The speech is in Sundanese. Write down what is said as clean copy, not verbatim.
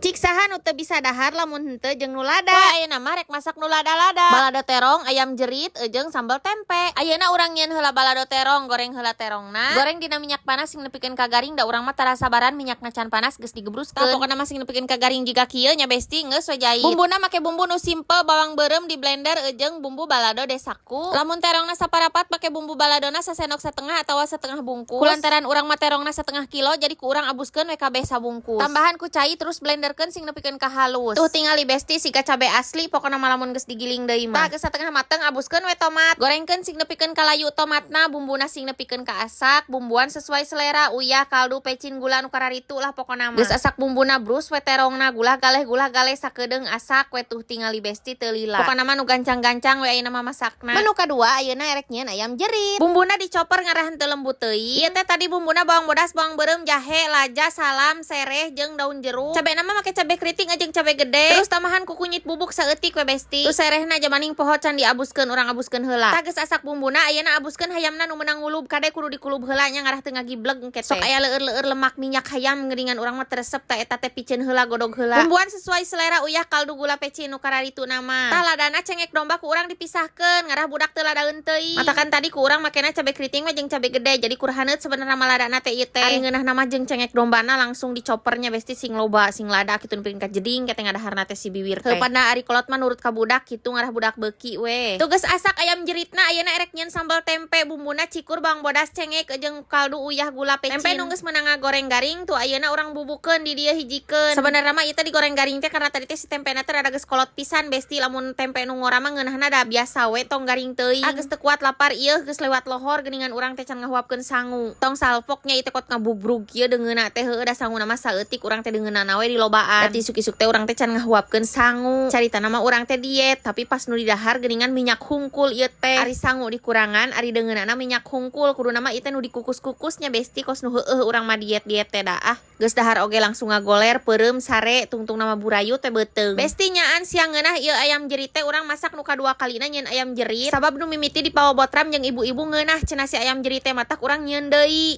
Cik saha nu teu bisa dahar lamun henteu jeung nu lada? Wah, ayeuna mah rek masak nu lada-lada. Balado terong, ayam jerit, jeung sambal tempe. Ayeuna urang nyieun heula balado terong, goreng heula terongna. Goreng dina minyak panas sing nepikeun ka garing, da urang mah tara sabaran minyakna can panas geus digebruskeun. Tah, pokona mah sing nepikeun ka garing jiga kieu nya, Besti, geus we jait. Bumbuna make bumbu nu simple, bawang beureum di blender jeung bumbu balado Desaku. Lamun terongna saparapat, make bumbu baladona sasendok setengah atawa setengah bungkus. Kulantaran urang mah terongna setengah kilo, jadi ku urang abuskeun we kabeh sabungkus. Tambahan ku cai, terus blenderkeun sing nepikeun ka halus. Tuh tingali, Besti, siga cabe asli pokona mah lamun geus digiling deui mah. Tah, geus satengah mateng, abuskeun we tomat. Gorengkeun sing nepikeun ka layu tomatna, bumbuna sing nepikeun ka asak, bumbuan sesuai selera, uyah, kaldu, pecin, gula, nu kararitu lah pokona mah. Geus asak bumbuna, brus we terongna, gulah galeh gulah galeh sakedeung asak we. Tuh tingali, Besti, teu lila. Pokona mah nu gancang-gancang we ayeuna mah masakna. Menu kadua ayeuna erek nyieun ayam jerit. Bumbuna dicoper ngarah henteu lembut teuing. Ieu teh tadi bumbuna bawang bodas, bawang beureum, jahe, laja, salam, sereh jeung daun jeruk. Cabena mah make cabe keriting jeung cabe gede. Terus tambahan ku kunyit bubuk saeutik we, Besti. Terus serehna jamaning poho can diabuskeun, urang abuskeun heula. Tah, geus asak bumbuna, ayeuna abuskeun hayamna nu meunang ngulub. Kade kudu dikulub heula nya, ngarah teu ngagibleg engke teh. Sok aya leueur-leueur lemak minyak hayam geuningan, urang mah teu resep tah eta teh, piceun heula, godog heula. Bumbuan sesuai selera, uyah, kaldu, gula, pecin, nu kararitu nama. Tah, ladana cengek domba ku urang dipisahkeun ngarah budak teu ladaeun teuing. Matakan tadi ku urang makena cabe keriting mah jeung cabe gede, jadi kur haneut sebenarnya mah ladana teh ieu teh. Ari ngeunah mah jeung cengek dombana langsung dicopernya, Besti, sing loba sing lada kitu nepikeun ka jeding teh ngadaharna teh si biwir teh. Heuh, ari kolot mah nurut ka budak kitu, ngarah budak beuki we. Tuh, geus asak ayam jeritna, ayeuna erek nyieun sambal tempe. Bumbuna cikur, bawang bodas, cengek jeung kaldu, uyah, gula, pecin. Tempe nu geus meunang ngagoreng garing tuh ayeuna urang bubukeun di dieu, hijikeun. Sebenarnya mah ieu teh digoreng garing teh karena tadi teh si tempena teh rada geus kolot pisan, Besti. Lamun tempe nu ngora mah ngeunahna da biasa we, tong garing teuing. Ah, geus teu kuat lapar ieu, geus lewat lohor geuningan urang teh can ngahuapkeun sangu. Tong salfok nya, ieu teh kot ngabubrug kieu deungeunna teh. Heueuh da, sanguna mah saeutik, urang teh deungeunana we dilobaan. Berarti isuk-isuk teh urang teh can ngahuapkeun sangu. Caritana mah urang teh diet, tapi pas nu didahar geuningan minyak hungkul ieu teh. Ari sangu dikurangan, ari deungeunana minyak hungkul. Kuduna mah ieu teh nu dikukus-kukusnya, Besti, kos nu heueuh urang mah diet-diet teh da ah. Geus dahar oge langsung ngagoler, peureum, sare, tungtung nama burayu teh beuteung. Besti, nyaan siang ngeunah ieu ayam jerit teh, urang masak nu kadua kalina nyieun ayam jerit. Sabab nu mimiti di pawabotram jeung ibu-ibu ngeunah cenah si ayam jerit teh, matak urang nyieun deui.